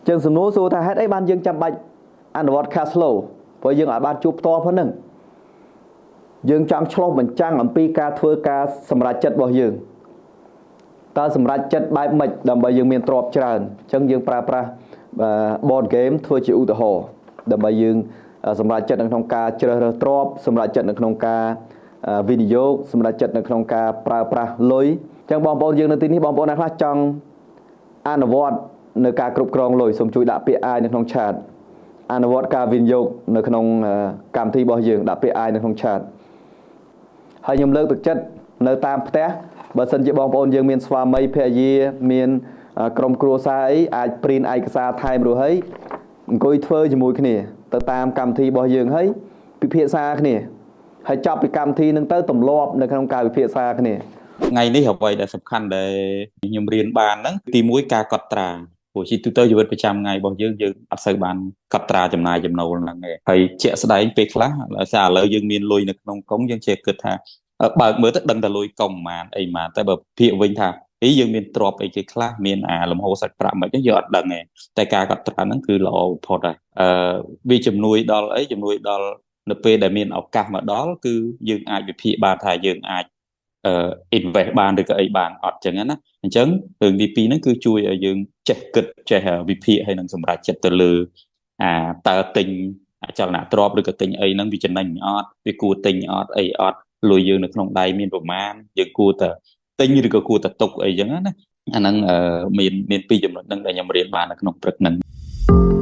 ចឹងសំណួរសួរថាហេតុអីបានយើងចាំបាច់អនុវត្ត cash flow ព្រោះយើងអាចបានជួបផ្ទាល់ផងហ្នឹងយើងចង់ឆ្លុះបញ្ចាំងអំពីការធ្វើការសម្រេចចិត្តរបស់យើងតើសម្រេចចិត្តបែបម៉េចដើម្បីយើងមានទ្រព្យច្រើនអញ្ចឹងយើងប្រើប្រាស់ board game ធ្វើជាឧទាហរណ៍ដើម្បីយើងសម្រេចចិត្តនៅក្នុងការជ្រើសរើសទ្រព្យសម្រេចចិត្តនៅក្នុងការវិនិយោគសម្រេចចិត្តនៅក្នុងការប្រើប្រាស់លុយអញ្ចឹងបងប្អូនយើងនៅទីនេះបងប្អូនអ្នកខ្លះចង់អនុវត្តនៅការគ្រប់គ្រងលុយសូមជួយដាក់ពាក្យ I នៅក្នុង chat អនុវត្តការវិនិយោគនៅក្នុងកម្មវិធីរបស់យើងដាក់ពាក្យ I នៅក្នុង chat ហើយខ្ញុំលើកទឹកចិត្តនៅតាមផ្ទះបើសិនជាបងប្អូនយើងមានស្វាមីភរិយាមានក្រុមគ្រួសារអីអាច print ឯកសារថែមរួចហើយអង្គុយធ្វើជាមួយគ្នាទៅតាមកម្មវិធីរបស់យើងហើយពិភាក្សាគ្នាហើយចប់ពីកម្មវិធីនឹងទៅទម្លាប់នៅក្នុងការពិភាក្សាគ្នា ថ្ងៃនេះអ្វីដែលសំខាន់ដែលខ្ញុំរៀនបានហ្នឹងទី1ការកត់ត្រាព្រោះជាទូទៅជីវិតប្រចាំថ្ងៃរបស់យើងយើងអត់សូវបានកត់ត្រាចំណាយចំណូលហ្នឹងទេហើយជាក់ស្ដែងពេលខ្លះដោយសារឥឡូវយើងមានលុយនៅក្នុងកុងយើងចេះគិតថាបើកមើលទៅដឹងតែលុយកុងប៉ុន្មានអីប៉ុន្មានតែបើភាគវិញថាអីយើងមានទ្រព្យអីគេខ្លះមានអាលំហូរសាច់ប្រាក់មិនយើងអត់ដឹងទេតែការកត់ត្រាហ្នឹងគឺល្អបំផុតហើយអឺវាជំនួយដល់អីជំនួយដល់នៅពេលដែលមានឱកាសមកដល់គឺយើងអាចវិភាគបានថាយើងអាចអឺ invest បានឬក៏អីបានអត់ចឹងណាអញ្ចឹងរឿងទី2ហ្នឹងគឺជួយឲ្យយើងចេះគិតចេះវិភាគហើយនឹងសម្រេចចិត្តទៅលើអាតើទិញអចលនទ្រព្យឬក៏ទិញអីហ្នឹងវាចំណេញអត់វាគួរទិញអត់អីអត់លុយយើងនៅក្នុងដៃមានប្រមាណយើងគួរតែទិញឬក៏គួរតែទុកអីចឹងណាអាហ្នឹងមានមានពីរចំណុចហ្នឹងដែលខ្ញុំរៀនបាននៅក្នុងព្រឹកហ្នឹង។